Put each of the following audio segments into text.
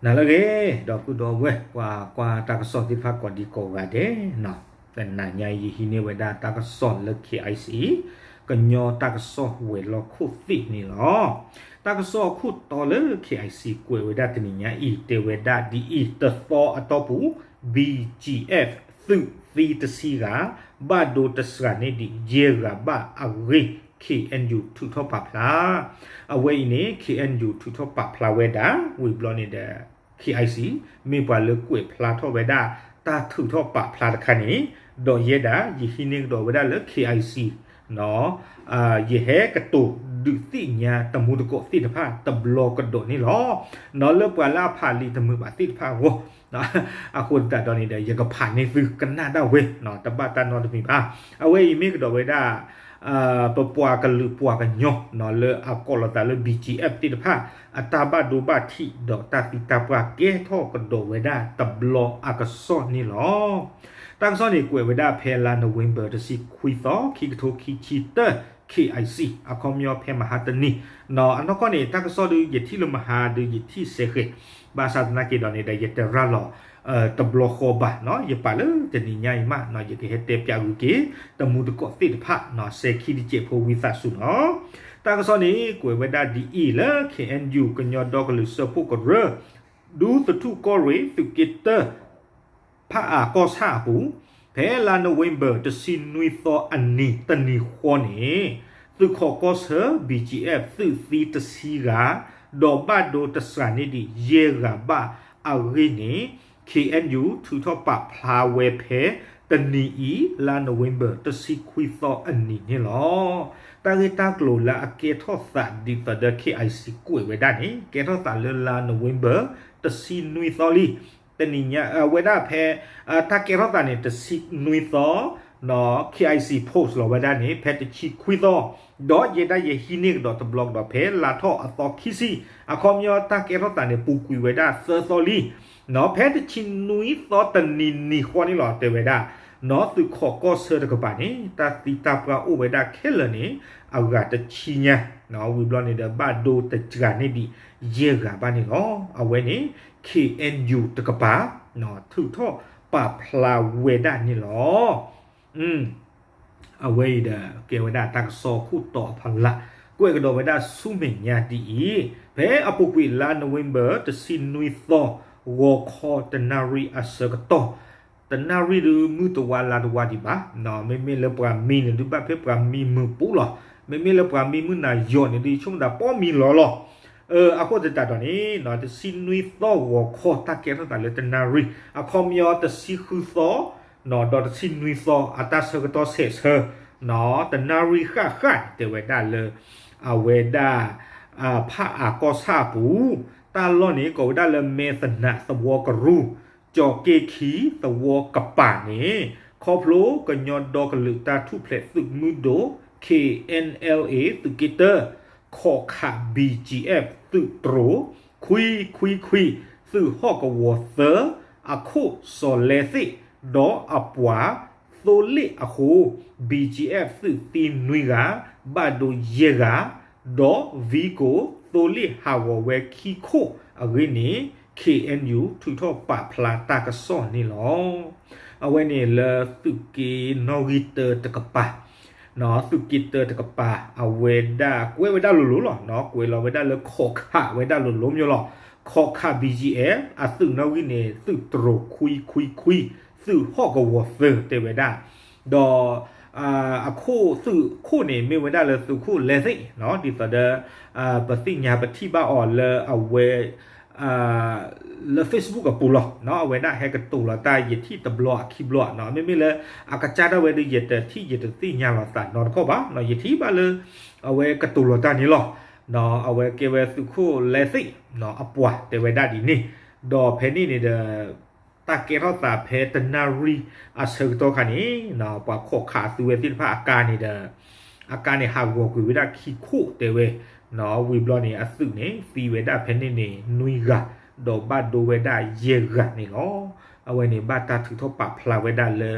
နၤလၢအဂ့ၤ ဒီပုၢ်ဒီဝဲၢ် ပှၤကွၢ်တၢ်ကစီၣ်သ့ၣ်တဖၣ်ကိးဒံကိးဂၤဒဲးနီၤ, တနၤညါအံၤ ယဟံးန့ၢ်ဝဲဒၣ်တၢ်ကစီၣ်လၢ K I C, ကညီတၢ်ကစီၣ်ဝဲၤလီၢ်ခိၣ်သ့ၣ်န့ၣ်လီၤ. တၢ်ကစီၣ်အခိၣ်တီလၢ K I C ကွဲးဝဲဒၣ်တနံၤညါအံၤ တဲဝဲဒၣ်ဒ်အံၤ, တသီအတီၢ်ပူၤ B G F သုးသံတဆံဂၤ, ဘၣ်ဒိတစှၤန့ၢ်ဒံးယဲၢ်ဂၤဘၣ်အဂ့ၢ် K N U ထုးထီၣ်ပာ်ဖျါ အဝဲအံၤန့ၣ် K N U ထုးထီၣ်ပာ်ဖျါဝဲဒၣ် ဝံၤဘျီန့ၣ်ဒီး K I C မ့ၢ်ပှၤလၢကွဲးဖျါထီၣ်ဝဲဒၣ် တၢ်ထုးထီၣ်ပာ်ဖျါတခါန့ၣ်, ဒီးယဲဒၣ် ယဟံးန့ၢ်ကဒီးဝဲဒၣ်လၢ K I C နီၤ, ယဟဲကတိၤဒုးသ့ၣ်ညါတမူတကိးသ့ၣ်တဖၣ်တဘျီကဒီးန့ၣ်လီၤ. နီၤ လၢပှၤလၢအဖးလံာ်တမုာ်ဘၣ်သ့ၣ်တဖၣ်အဂီၢ်, အဃိသတးဒီးန့ၣ်ဒီး ယကဖးန့ၢ်သုကနၣ်ဒၣ်ဝဲနီၤ, တဘၣ်တၢ်နီတမံၤဘၣ်. အဝဲအံၤမ့ၢ်ကဒီးဝဲဒၣ် ပပှၤကလုာ်ပှၤကညီနီၤ လၢအကိးလီၤသးလၢ B G F သ့ၣ်တဖၣ် အတၢ်ဘၣ်ဒိဘၣ်ထံး ဒီးတၢ်သံတၢ်ပှၢ်ကဲထီၣ်ကဒီးဝဲဒၣ်တဘျီအကစီၣ်န့ၣ်လီၤ. တၢ်ကစီၣ်န့ၣ်ကွဲးဝဲဒၣ်ဖဲလါ November တဆံခွံသီ ခံကထိခံဆံတၢ K I C အခီပညီဖဲမဟါတနံၤနီၤ. အနီၢ်ကီၢ်န့ၣ် တၢ်ကစီၣ်ဒုး ယထံၣ်လၢမဟါဒုး ယထံၣ်စဲဃဲၤ, ဘၣ်ဆၣ်သနာ်က့ဒီးန့ၣ်ဒီး ယတရၤလီၤ တဘျီဃီဘၣ်နီၤ, ယပာ်လၢတနံၤညါအံၤမးနီၤ, ယကဟဲတဲပၠးဂုာ်က့ၤ တမူတကိးသ့ၣ်တဖၣ်နီၤ, စဲၤခံတစဲးဖိဝံသးစူၤနီၤ. တၢ်ကစီၣ်န့ၣ် ကွဲးဝဲဒၣ်ဒ်အံၤလၢ K N U ကညီဒီကလုာ်စၢဖှိၣ်ကရၢ ဒူသထူၣ်ကီၢ်ရ့ၣ်သုးက့တၢ ဖးအၣ်ကီၢ်ဆၣ်အပူၤ, ဖဲလါ November တဆံနွံသီအနံၤတနံၤဃီန့ၣ်, သုးခိးကီၢ်ဆၢ B G F သုးသံတဆံဂၤ, ဒီးဘၣ်ဒိတစှၤန့ၢ်ဒံးယဲၢ်ဂၤဘၣ်အဂ့ၢ်န့ၣ်, K N U ထုးထီၣ်ပာ်ဖျါဝဲဖဲတနံၤအံၤ လါ November တဆံခွံသီအနံၤန့ၣ်လီၤ. တၢ်ဂ့ၢ်တၢ်ကျိၤလၢအကဲထီၣ်သးဒ်သိးဒီး K I C ကွဲးဝဲဒၣ်န့ၣ် ကဲထီၣ်သးလၢလါ November တဆံနွံသီလံ. တနံၤညါ အဝဲဒၣ်ဖဲ တၢ်ကဲထီၣ်သးန့ၣ် တဆံနွံသီ K I C post လီၤဝဲဒၣ်န့ၣ် ဖဲတဆံခွံသီ, ဒီးယဲဒၣ်ယဟံးန့ၢ်ကဒီးတဘျီကဒီးဖဲလါထီၣ်အသီခံဆံ, အခီပညီတၢ်ကဲထီၣ်သးန့ၣ် ပူၤကွံာ်ဝဲဒၣ်သၢသီလံ. ဖဲတဆံနွံသီတနံၤနံၤဃီန့ၣ်လီၤ တဲဝဲဒၣ်, နီၤ သုးခိးကီၢ်ဆၢတကပၤန့ၣ် တၢ်သံတၢ်ပှၢ်အိၣ်ဝဲဒၣ်ခဲလၢာ်န့ၣ် အဂၤတဆံညါ, ဝံၤဘျီန့ၣ်ဒီး ဘၣ်ဒိတစှၤန့ၢ်ဒံးယဲၢ်ဂၤဘၣ်န့ၣ်လီၤ. အဝဲန့ၣ် K N U တကပၤ ထုးထီၣ်ပာ်ဖျါဝဲဒၣ်န့ၣ်လီၤ. အဝဲအံၤဒီး ကဲဝဲဒၣ်တၢ်ကစီၣ်ခိၣ်တီအဖီလာ်, ကွဲးကဒီးဝဲဒၣ်ဆူမဲာ်ညါဒ်အံၤ, ဖဲအပူၤကွံာ်လါ November တဆံနွံသီ ဂီၤခီတနၣ်ရံၣ်အဆၢကတီၢ်, တနၣ်ရံၣ်ဒုးမုၢ်တဝါလါတဝါဒံးဘၣ်, မ့မ့ၢ်လၢပှၤမံန့ၣ်ဒုးဘၣ်ဖဲပှၤမံမုာ်ပူၤလီၤ, မ့မ့ၢ်လၢပှၤမံမုၢ်နၤယီၤန့ၣ်ဒုး ဆိကမိၣ်သးပီမံလီၤလီၤ. အဃိသတးဒီးန့ၣ် တဆံနွံသီဂီၤခီ တၢ်ကဲထီၣ်သးလၢတနၣ်ရံၣ်, အခီပညီတဆံဃုသီ ဒီးတဆံနွံသီ အတၢ်ဆၢကတီၢ်ဆဲးဆၢ, တနၣ်ရံၣ်ဃၣ်ဃၣ်န့ၣ် တဲဝဲဒၣ်လၢ အဝဲဒၣ် ဖးအၣ်ကီၢ်ဆၣ်အပူၤ, တၢ်လီၢ်န့ၣ် ကိးဝဲဒၣ်လၢမဲသနးသဝီကရူၢ်, ကၠီၤက့ၢ်ခံသဝီကပၤန့ၣ်, ခီဖျိကညီဒီကလုာ်တၢ်ထူၣ်ဖျဲးသုးမုၢ်ဒိၣ် K N L A သုးက့တၢ ခိးခး B G F သုးတြိၤ ခွံခွံခွံ သုးဟီၣ်ကဝီၤသၢ အခိၣ်စီၤလဲသ့ၣ် ဒီးအပှၤသိလ့ၣ်အဃိ, B G F သုးသံနွံဂၤ, ဘၣ်ဒိယဲၢ်ဂၤ, ဒီးဝံကိးသိလ့ၣ်ဟးဂီၤဝဲခံခိၣ်အဂ့ၢ်န့ၣ် K N U ထုးထီၣ်ပာ်ဖျါတၢ်ကစီၣ်န့ၣ်လီၤ. အဝဲန့ၣ်လၢသုးက့နီၣ်ဂံၢ်တၢတကပၤ သုးက့တၢတကပၤ အဝဲဒၣ်ကွဲးဝဲဒၣ်လိၤလိၤလီၤ, ကွဲးလီၤဝဲဒၣ်လၢခိးခးဝဲဒၣ်လိၤလိၤမ့ၢ်လီၤ. ခိးခး B G F အသုးနီၣ်ဂံၢ်န့ၣ် သုးတြိၤခွံခွံခွံ သုးဟီၣ်ကဝီၤသၢတဲဝဲဒၣ်, ဒီး အခိၣ်သုးခိၣ်န့ၣ် မ့ၢ်ဝဲဒၣ်လၢသုးခိၣ်လဲသ့ၣ် ဒ်သိးဒီး ပသ့ၣ်ညါပထံၣ်ဘၣ်အီၤလၢအဝဲ လၢ Facebook အပူၤလီၤ. အဝဲဒၣ်ဟဲကတိၤလီၤတၢ် ယထံၣ်တဘျီအခံဘျီ, မ့မ့ၢ်လၢအကစၢ်ဒၣ်ဝဲဒီး ယတထံၣ်ယတသ့ၣ်ညါလီၤသးနီတခီၣ်ဘၣ်, ယထံၣ်ဘၣ်လၢ အဝဲကတိၤလီၤတၢ်န့ၣ်လီၤ. အဝဲကဲဝဲသုးခိၣ်လဲသ့ၣ် အပှၤတဲဝဲဒၣ်ဒ်န့ၣ်, ဒီးဖဲန့ၣ်န့ၣ်ဒီး တၢ်ကဲထီၣ်သးဖဲတနၣ်ရံၣ်အဆၢကတီၢ်ခါန့ၣ် ပှၤခိးခးအသုဝဲသ့ၣ်တဖၣ်အကါန့ၣ်ဒီး အကါန့ၣ်ဟးဂီၤကွံာ်ဝဲဒၣ်ခံခိၣ်တဲဝဲ, ဝံၤဘျီန့ၣ် အသုးန့ၣ် သံဝဲဒၣ်ဖဲန့ၣ်န့ၣ် နွံဂၤ, ဒီးဘၣ်ဒိဝဲဒၣ်ယဲၢ်ဂၤန့ၣ်လီၤ. အဝဲန့ၣ်ဘၣ်တၢ်ထုးထီၣ်ပာ်ဖျါဝဲဒၣ်လၢ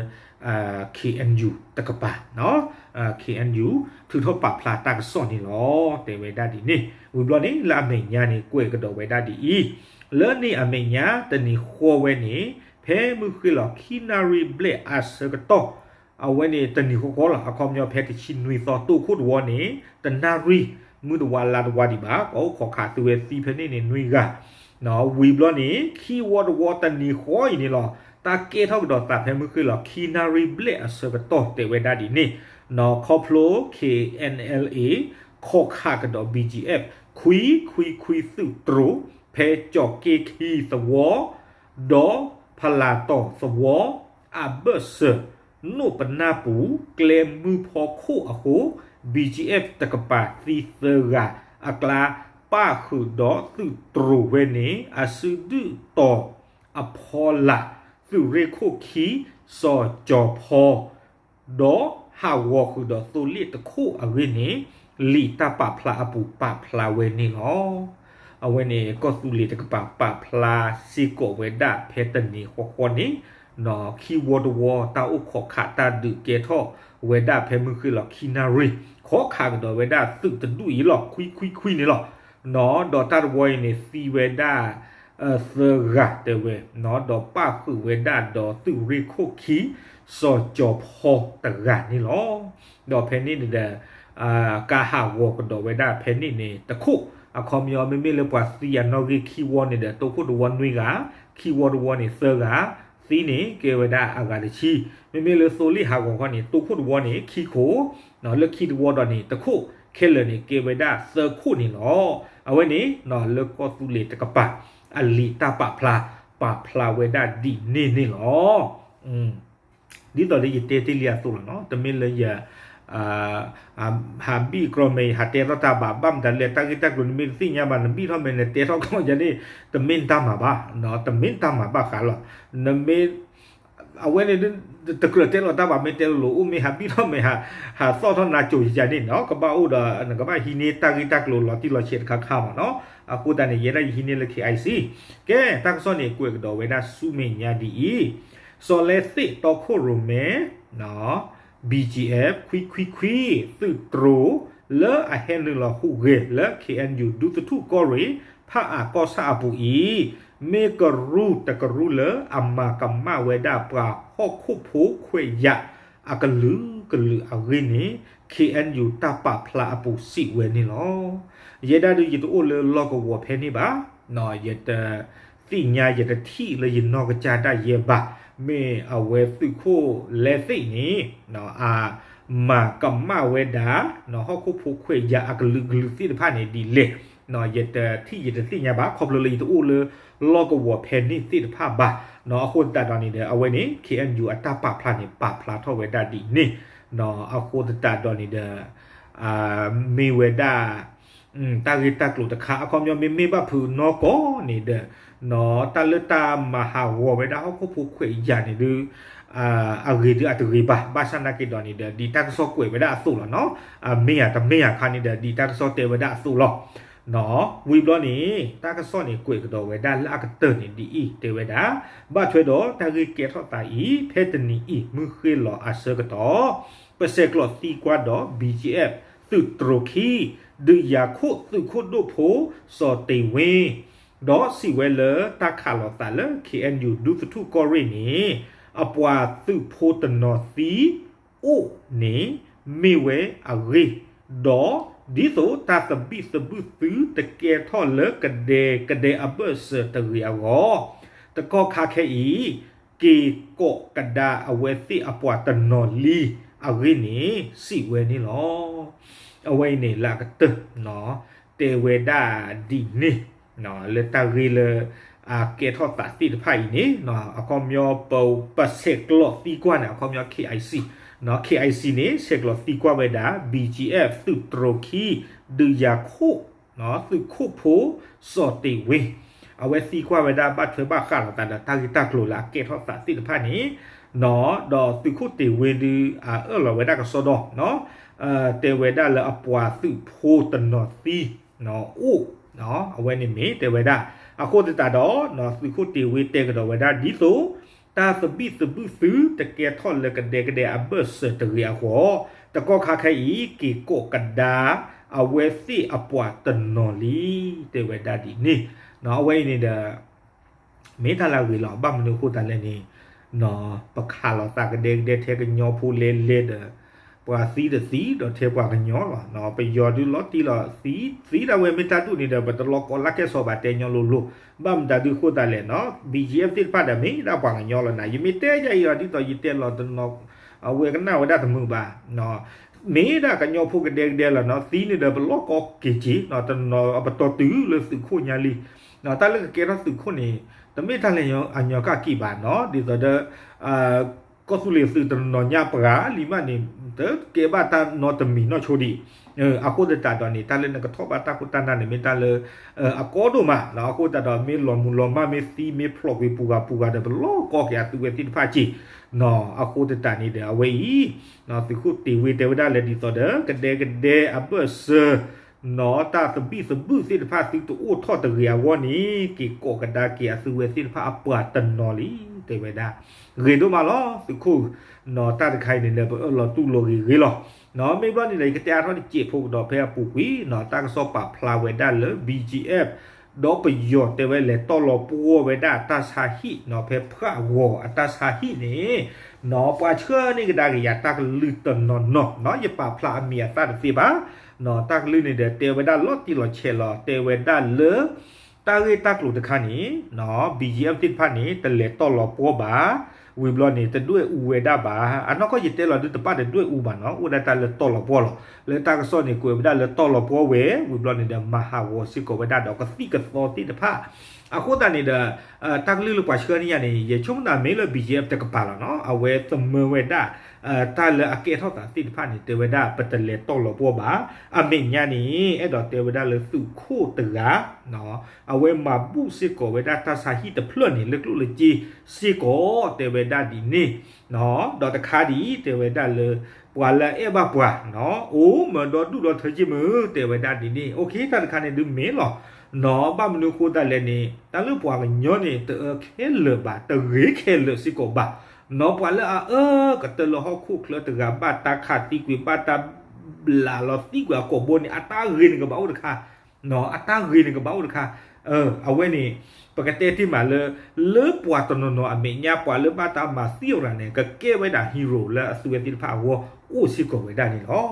K N U တကပၤ, K N U ထုးထီၣ်ပာ်ဖျါတၢ်ကစီၣ်န့ၣ်လီၤ. တဲဝဲဒၣ်ဒ်န့ၣ်, ဝံၤဘျီန့ၣ် လၢအမဲာ်ညါန့ၣ် ကွဲးကဒီးဝဲဒၣ်ဒ်အံၤ, လၢန့ၣ်အမဲာ်ညါတနံၤဃီဝဲန့ၣ် ဖဲမုၢ်ဃ့ၢ်လီၤခံနၣ်ရံၣ်ဘျဲၣ်အဆၢကတီၢ် အဝဲန့ၣ်တနံၤဃီဃီလီၤ. အခီပညီဖဲတဆံနွံသီ တိၢ်ခိၣ်တဝီန့ၣ် တနၣ်ရံၣ် မုၢ်တဝါလါတဝါဒံးဘၣ် ကီၢ်အိၣ်ခိးခးသုဝဲသံဖဲန့ၣ်န့ၣ်နွံဂၤ ဝံၤဘျီန့ၣ် ခံဝီတဝီတနံၤဃီအံၤန့ၣ်လီၤ. တၢ်ကဲထီၣ်ကဒီးသးဖဲမုၢ်ဃ့ၢ်လီၤခံနၣ်ရံၣ်ဘျဲၣ်အဆၢကတီၢ်တဲဝဲဒၣ်ဒ်န့ၣ် ခီဖျိ K N L A ခိးခးကဒီး B G F ခွံခွံခွံသုးတြိၤ ဖဲကၠီၤက့ခံသဝီ ဒီးဖလၤတီၤသဝီ အဘၢၣ်စၢၤ နိၣ်ပနၢ်ပူၤ ကျဲမုၢ်ဖီခိၣ်အဃိ B G F တကပၤသံသၢဂၤအကျါ ပၣ်ဃုာ်ဒီးသုးတြိၤဝဲန့ၣ် အစုဒုၣ်တီၤအဖီလာ် သုးရ့ၣ်ခိၣ်ခံ စီၤကၠီၤဖီ ဒီးဟးဂီၤဃုာ်ဒီးသိလ့ၣ်တခိၣ်အဂ့ၢ်န့ၣ် လံာ်တၢ်ပာ်ဖျါအပူၤပာ်ဖျါဝဲန့ၣ်လီၤ. အဝဲန့ၣ် ကီၢ်သူလ့ၤတကပၤပာ်ဖျါစ့ၢ်ကီးဝဲဒၣ်ဖဲတနံၤဃီဃီန့ၣ် ခံဝီတဝီတၢ်အိၣ်ခိးခးတၢ်ဒုးကဲထီၣ်ဝဲဒၣ်ဖဲမုၢ်ဃ့ၢ်လီၤခံနၣ်ရံၣ် ခိးခးကဒီးဝဲဒၣ်သုးတဒူၣ်အံၤလီၤ ခွံခွံခွံန့ၣ်လီၤ. ဒီးတၢ်တဝီအံၤန့ၣ်သံဝဲဒၣ် သၢဂၤတဲဝဲ ဒီးပၣ်ဃုာ်ဝဲဒၣ်ဒီးသုးရ့ၣ်ခိၣ်ခံ စီၤကၠီၤဖီတဂၤန့ၣ်လီၤ. ဒီးဖဲန့ၣ်န့ၣ်ဒီး ကဟးဂီၤကဒီးဝဲဒၣ်ဖဲန့ၣ်န့ၣ်တခိၣ် အခီပညီမ့မ့ၢ်လၢပှၤသံအနီၣ်ဂံၢ်ခံဝီန့ၣ်ဒီး တိၢ်ခိၣ်တဝီနွံဂၤ ခံဝီတဝီန့ၣ်သၢဂၤ သံန့ၣ်ကဲဝဲဒၣ်အဂၤတဆံ မ့မ့ၢ်လၢသိလ့ၣ်ဟးဂီၤခီန့ၣ် တိၢ်ခိၣ်တဝီန့ၣ်ခံခိၣ် လၢခံတဝီဒီးန့ၣ်တခိၣ် ခဲလၢာ်န့ၣ်ကဲဝဲဒၣ်သၢခိၣ်န့ၣ်လီၤ. အဝဲန့ၣ် လၢကီၢ်သူလ့ၤတကပၤ အလံာ်တၢ်ပာ်ဖျါ ပာ်ဖျါဝဲဒၣ်ဒ်န့ၣ်န့ၣ်လီၤ. ဒ်သိးလၢယတဲတ့ၢ်လံအသိးလီၤနီၤ တမ့ၢ်လၢယ ဟးဘံၣ်ကြီမဲာ် ဟးတဲထီၣ်တၢ်ဘၣ် ဘၣ်မတၤလဲၣ် တၢ်ဂ့ၢ်တၢ်ကျိၤနမ့ၢ်တသ့ၣ်ညါဘၣ် နဘံၣ်ထီၣ်မဲာ် နတဲထီၣ်ကျိၤယၤန့ၣ် တမ့ၢ်တၢ်မၤဘၣ် တမ့ၢ်တၢ်မၤဘၣ်ဃးလီၤ. နမ့ၢ် အဝဲန့ၣ် တကြၢးတဲလီၤတၢ်ဘၣ် မ့ၢ်တဲလိၤလိၤ အိၣ်မ့ၢ်ဟးဘံၣ်ထီၣ်မဲာ် ဟးသီၣ်ထီၣ်နၤကိၤယၤန့ၣ်နီၤ ကဘၣ်အိၣ်ဒီး နကဘၣ်ဟံးန့ၢ်တၢ်ဂ့ၢ်တၢ်ကျိၤလီၤတံၢ်လီၤဆဲးတခါခါမးနီၤ. အဃိသတးန့ၣ် ယဲဒၣ်ယဟံးန့ၢ်လၢ K I C ကဲ တၢ်ကစီၣ်န့ၣ် ကွဲးကဒီးဝဲဒၣ်ဆူမဲာ်ညါဒ်အံၤ စီၤလဲသ့ၣ်တီခိၣ်ရိၣ်မဲ B G F ခွံခွံခွံ သုးတြိၤ လၢအဟဲနုာ်လီၤဟူးဂဲၤလၢ K N U ဒူသထူၣ်ကီၢ်ရ့ၣ် ဖၣ်အၣ်ကီၢ်ဆၣ်အပူၤအံၤ မ့ၢ်ကရူၢ်တကရူၢ်လၢအမၤကမၣ်ဝဲဒၣ်ပှၤဟီၣ်ခိၣ်ဖိခွဲးယာ်အကလုာ်ကလုာ်အဂ့ၢ်န့ၣ် K N U တၢ်ပာ်ဖျါအပူၤစံးဝဲန့ၣ်လီၤ. ယဲဒၣ်ဒုးယတအိၣ်လၢလီၢ်ကဝီၤဖဲန့ၣ်ဘၣ် ယတသ့ၣ်ညါ ယတထံၣ်လၢယနီၢ်ကစၢ်ဒၣ်ယဲဘၣ်. မ့ၢ်အဝဲသုးခိၣ်လဲသ့ၣ်န့ၣ် အမၤကမၣ်ဝဲဒၣ် ဟီၣ်ခိၣ်ဖိခွဲးယာ်အကလုာ်ကလုာ်သ့ၣ်တဖၣ်န့ၣ်ဒ်လဲၣ် ယတထံၣ်ယတသ့ၣ်ညါဘၣ် ခီဖျိလၢယတအိၣ်လၢလီၢ်ကဝီၤဖဲန့ၣ်သ့ၣ်တဖၣ်ဘၣ်. အဃိသတးဒီးန့ၣ်ဒီး အဝဲန့ၣ် K N U အတၢ်ပာ်ဖျါန့ၣ် ပာ်ဖျါထီၣ်ဝဲဒၣ်ဒ်န့ၣ် အဃိသတးဒီးန့ၣ်ဒီး မ့ၢ်ဝဲဒၣ် တၢ်ဂ့ၢ်တၢ်ကျိၤတခါ အခီပညီမ့မ့ၢ်ဘၣ်ဖုးနီၢ်ကီၢ်န့ၣ်ဒီး တၢ်လၢတၢ်မၤဟးဂီၤဝဲဒၣ်ဟီၣ်ခိၣ်ဖိခွဲးယာ်န့ၣ်ဒုး အဂ့ၤဒုးအတဂ့ၤဘၣ် ဘၣ်ဆၣ်နာ်က့ဒီးန့ၣ်ဒီး ဒ်တၢ်ကစီၣ်ကွဲးဝဲဒၣ်အသိးလီၤနီၤ အမ့ၢ်ဧါတမ့ၢ်ဧါခါန့ၣ်ဒီး ဒ်တၢ်ကစီၣ်တဲဝဲဒၣ်အသိးလီၤ. ဝံၤဘျီန့ၣ် တၢ်ကစီၣ်န့ၣ်ကွဲးကဒီးဝဲဒၣ်လၢအကတၢၢ်န့ၣ်ဒ်အံၤ တဲဝဲဒၣ် ဘၣ်ထွဲဒီးတၢ်ဂ့ၢ်ကဲထီၣ်သးအံၤ ဖဲတနံၤအံၤ မုၢ်ဃ့ၢ်လီၤအဆၢကတီၢ် ပဆဲးကျိးသံကွၢ်ဒီး B G F သုးတြိၤခံ ဒုးယၤခိၣ်သုးခိၣ်ဒိၣ်ဖိ စီၤတ့ၢ်ဝ့ ဒီးစံးဝဲလၢတၢ်ခးလိာ်သးလၢ K N U ဒူသထူၣ်ကီၢ်ရ့ၣ်န့ၣ် အပှၤသုးဖိတနီၤသံအိၣ်န့ၣ် မ့ၢ်ဝဲအဂ့ၢ်, ဒီးဒ်သိးတၢ်သဘံၣ်သဘုၣ်သုတကဲထီၣ်လၢကဒဲကဒဲအဘၢၣ်စၢၤတဂ့ၤအဂီၢ်, တကီၢ်ခါခဲအံၤ က့ၤကိးကဒါအဝဲသ့ၣ်အပှၤတနီၤလံအဂ့ၢ်န့ၣ် စံးဝဲန့ၣ်လီၤ. အဝဲအံၤန့ၣ်လၢအကတၢၢ် တဲဝဲဒၣ်ဒ်န့ၣ် လၢတၢ်ဂ့ၢ်လၢ အကဲထီၣ်သးသ့ၣ်တဖၣ်အံၤန့ၣ် အခီပညီ ပဆဲးကျိးသံကွၢ်န့ၣ် အခီပညီ K I C, K I C န့ၣ် ဆဲးကျိးသံကွၢ်ဝဲဒၣ် B G F သုးတြိၤခံ ဒုးယၤခိၣ် သုးခိၣ်ဖိ စီၤတ့ၢ်ဝ့ အဝဲသံကွၢ်ဝဲဒၣ်ဘၣ်ထွဲဘၣ်ဃးလိာ်သးဒီးတၢ်ဂ့ၢ်တၢ်ကျိၤလၢအကဲထီၣ်သးသ့ၣ်တဖၣ်န့ၣ် ဒီးသုးခိၣ်တ့ၢ်ဝ့ဒုး အအၢၣ်လီၤဝဲဒၣ်ကစီဒီ တဲဝဲဒၣ်လၢအပှၤသုးဖိတနီၤသံအိၣ်, အဝဲန့ၣ်မ့ၢ်တဲဝဲဒၣ်, အဃိသတးဒီး သုးခိၣ်တ့ၢ်ဝ့တဲကဒီးဝဲဒၣ် ဒ်သိး တၢ်သဘံၣ်သဘုၣ်သုတကဲထီၣ်လၢကဒဲကဒဲအဘၢၣ်စၢၤတဂ့ၤအဂီၢ်, တကီၢ်ခါခဲအံၤ က့ၤကိးကဒါ အဝဲသ့ၣ်အပှၤတနီၤလံ တဲဝဲဒၣ်ဒ်န့ၣ် အဝဲအံၤန့ၣ်ဒီး မ့ၢ်တၢ်လၢအဂ့ၤလီၤ. ဘၣ်မနုၤအဃိသတးလဲၣ်န့ၣ် ပခးလီၤသးကဒဲကဒဲထဲကညီဖိလဲလဲဒီး ပှၤသံတသံဒီးထဲပှၤကညီလီၤ. ပယီၤဒုးလီၤတံၢ်လီၤသံ, သံဒၣ်ဝဲမ့ၢ်တၢ်ဒူၣ်န့ၣ်ဒီး ပတလီၤကီလၢ်ကဲၣ်ဆိးဘၣ်တဲညီလိၤလိၤ. ဘၣ်မတၤဒုးအဃိသတးလဲၣ်နီၤ BGF သ့ၣ်တဖၣ်ဒီးမ့ၢ်ဒၣ်ပှၤကညီလီၤနၤ. ယမ့ၢ်တဲယအံၤဒီး ဒ်သိးယတဲလီၤတနီၤ အဝဲကနၣ်ဝဲဒၣ်တမုာ်ဘၣ် မ့ၢ်ဒၣ်ကညီဖိကဒဲကဒဲလီၤနီၤ. သံန့ၣ်ဒီးပလီၢ်ကီက့ၤက့ၤ တနီၤပတီၢ်တုၤလၢသုးခိၣ်ညါလံ. တၢ်လၢကကဲထီၣ်သုးခိၣ်န့ၣ် တမ့ၢ်တၢ်လၢအညီကၣ်က့ၤဘၣ်နီၤ. ဒ်သိးဒီး ကီၢ်သူလ့ၤသုးတနီၤညါပှၤလံမးန့ၣ် တကဲဘၣ်တၢ်နီတမံၤနီၢ်ဆိဒံး. အဃိသတးဒီးန့ၣ် တၢ်လၢနကထီၣ်ဘၣ်တၢ်ခိၣ်တၢ်နၢ်န့ၣ် မ့ၢ်တၢ်လၢ အကီဒိၣ်မးလီၤ. အဃိသတးဒီး မ့ၢ်လီၤမုၢ်လီၤမၢ် မ့ၢ်သံ မ့ၢ်ဖျိးကွံာ်ပူၤဂၤပူၤဂၤဒီး ပလီၢ်ကီက့ၤအသုးဝဲသ့ၣ်တဖၣ်က့ၤနီၤ. အဃိသတးန့ၣ်ဒီး အဝဲအံၤ သုးခိၣ်တ့ၢ်ဝ့တဲဝဲဒၣ်လၢ ဒ်သိးဒီး ကဒဲကဒဲအဘၢၣ်စၢၤ နီၤ တၢ်သဘံၣ်သဘုၣ်သ့ၣ်တဖၣ် သုတအိၣ်ထီၣ်တဂ့ၤအဂီၢ်န့ၣ် က့ၤကိးကဒါက့ၤအသုးဝဲသ့ၣ်တဖၣ်အပှၤတနီၤလံ တဲဝဲဒၣ်. ဂ့ၤဒိၣ်မးလီၤ သုးခိၣ်နီၤ. တၢ်တခါအံၤန့ၣ်ဒီး ပအၢၣ်လီၤတူၢ်လိာ်ဂ့ၤဂ့ၤလီၤ. မ့ၢ်ဘျီန့ၣ်ဒီး ယကတဲအါထီၣ်တစဲးဖိကဒီး ဖဲအပူၤကွံာ်နီၤ တၢ်ကစီၣ်ပာ်ဖျါဝဲဒၣ်လၢ BGF ဒီးပယီၤတဲဝဲလဲၤတီၢ်လီၤပှီၢ်ဝဲဒၣ်တၢ်ဆါဟံၣ်နီၤ ဖဲဖှးဂီၤအတၢ်ဆါဟံၣ်န့ၣ်နီၤ ပှၤဆှၢန့ၢ်ကဒါက့ၤယၤတၢ်ကလုၢ်တနီၤနီၤနီၤ ယပာ်ဖျါအမံၤအသၣ်တသ့ဘၣ်နီၤ တၢ်ကလုၢ်န့ၣ်ဒီး တဲဝဲဒၣ်လီၤတံၢ်လီၤဆဲးလီၤ တဲဝဲဒၣ်လၢ တၢ်ဂ့ၢ်တၢ်ကျိၤတခါန့ၣ်နီၤ BGF သ့ၣ်တဖၣ်န့ၣ် တလဲၤတီၢ်လီၤပှီၢ်ဘၣ် ဝံၤဘျီန့ၣ် တဒွဲၣ်အူဝဲဒၣ်ဘၣ်. အနီၢ်ကီၢ်ယတဲလီၤဒုးတပၣ်တဒွဲၣ်အူဘၣ်နီၤ အိၣ်ဒၣ်တၢ်လၢတီၢ်လီၤပှီၢ်လီၤ. လၢတၢ်ကစီၣ်န့ၣ် ကွဲးဝဲဒၣ်လၢတီၢ်လီၤပှီၢ်ဝဲ ဝံၤဘျီန့ၣ်ဒီး မၤဟးဂီၤစ့ၢ်ကီးဝဲဒၣ်ဒီးကသံၣ်ကသီသ့ၣ်တဖၣ် အဃိသတးန့ၣ်ဒီး တၢ်ကလုၢ်လၢပှၤဆှၢန့ၢ်ယၤန့ၣ် ယဆိကမိၣ်မ့ၢ်လၢ BGF တကပၤလီၤနီၤ အဝဲသမၢဝဲဒၣ် တၢ်လၢအကဲထီၣ်သးသ့ၣ်တဖၣ်န့ၣ် တဲဝဲဒၣ်ပတလဲၤတီၢ်လီၤပှီၢ်ဘၣ်. အမဲာ်ညါန့ၣ် အဲၣ်ဒိးတဲဝဲဒၣ်လၢသုးခိၣ်တဂၤ အဝဲမၤဘူၣ်စ့ၢ်ကီးဝဲဒၣ်တၢ်ဆါဟံၣ်တဖျၢၣ်န့ၣ် လၢကျိၣ်လၢစ့စ့ၢ်ကီး တဲဝဲဒၣ်ဒ်န့ၣ် ဒီးတခါဒ်အံၤ တဲဝဲဒၣ်လၢ ပှၤလၢအအဲၣ်ဘၣ်ပှၤနီၤ အိၣ်မၢဒီဒူၣ်ဒီထၢက့ၢ်မုၢ် တဲဝဲဒၣ်ဒ်န့ၣ် အိၣ်ခ့ တၢ်တခါန့ၣ်ဒုးမ့ၢ်လီၤနီၤ ဘၣ်မနုၤအဃိသတးလဲၣ်န့ၣ် တၢ်လၢပှၤကညီန့ၣ် တအၢခဲလၢာ်ဘၣ် တဂ့ၤခဲလၢာ်စ့ၢ်ကီးဘၣ် နီၤ ပှၤလၢအအၢကတၢၢ်လၢဟီၣ်ခိၣ်ချၢတဂၤ ဘၣ်တၢ်ခးသံကွံာ် ဘၣ်တၢ်ဘျးလီၤသံကွံာ်အကိာ်ဘိန့ၣ် အတၢ်ဂ့ၤန့ၣ်ကဘၣ်အိၣ်တခါ အတၢ်ဂ့ၤန့ၣ်ကဘၣ်အိၣ်တခါ အဝဲန့ၣ် ပကတဲတ့ၢ်မးလၢ လၢပှၤတနီၤနီၤအမဲာ်ညါ ပှၤလၢဘၣ်တၢ်မၤသံအီၤတဂၤန့ၣ် ကကဲဝဲဒၣ် hero လၢအသုးဝဲသ့ၣ်တဖၣ်အဂီၢ် အိၣ်စ့ၢ်ကီးဝဲဒၣ်န့ၣ်လီၤ.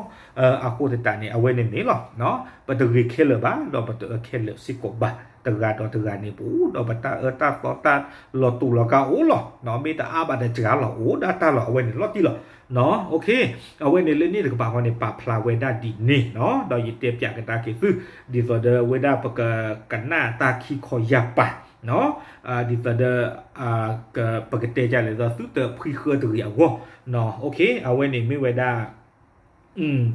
အဃိသတးန့ၣ် အဝဲန့ၣ်မ့ၢ်လီၤ ပတဂ့ၤခဲလၢာ်ဘၣ် ဒီးပတအၢခဲလၢာ်စ့ၢ်ကီးဘၣ် တဂၤဒီးတဂၤန့ၣ် ပအိၣ်ဒီးပတၢ်အၢတၢ်သီတၢ်လီၤတူာ်လီၤကာ်အိၣ်လီၤ မ့ၢ်တအါဘၣ်ဒီးစှၤလီၤ အိၣ်ဒၣ်တၢ်လီၤ အဝဲန့ၣ်လီၤတံၢ်လီၤ အဝဲန့ၣ်လၢန့ၣ်တကပၤဃီန့ၣ် ပာ်ဖျါဝဲဒၣ်ဒ်န့ၣ်နီၤ ဒီးယတဲပၠးကဒါက့ၤသု ဒ်သိးဒီးဝဲဒၣ်ပကကနၣ်တၢ်ခံခီယၢ်ပၤ ဒ်သိးဒီး ပကတဲဒ်လဲၣ်ဒီး သုတဖှံဃၢတဂ့ၤအဂီၢ် အဝဲန့ၣ်မ့ၢ်ဝဲဒၣ်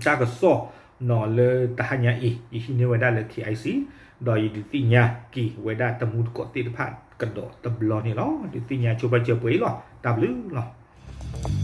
တၢ်ကစီၣ်နီၤလၢတဟါညါအံၤ ယဟံးန့ၢ်ဝဲဒၣ်လၢ KIC ဒီးယဒုးသ့ၣ်ညါက့ၤဝဲဒၣ်တမူတကိးသ့ၣ်တဖၣ်ကဒီးတဘျီန့ၣ်လီၤ. ဒုးသ့ၣ်ညါဆိပာ်စၢၤပှဲၤအံၤလီၤ. တၢ်ဘျုးလီၤ.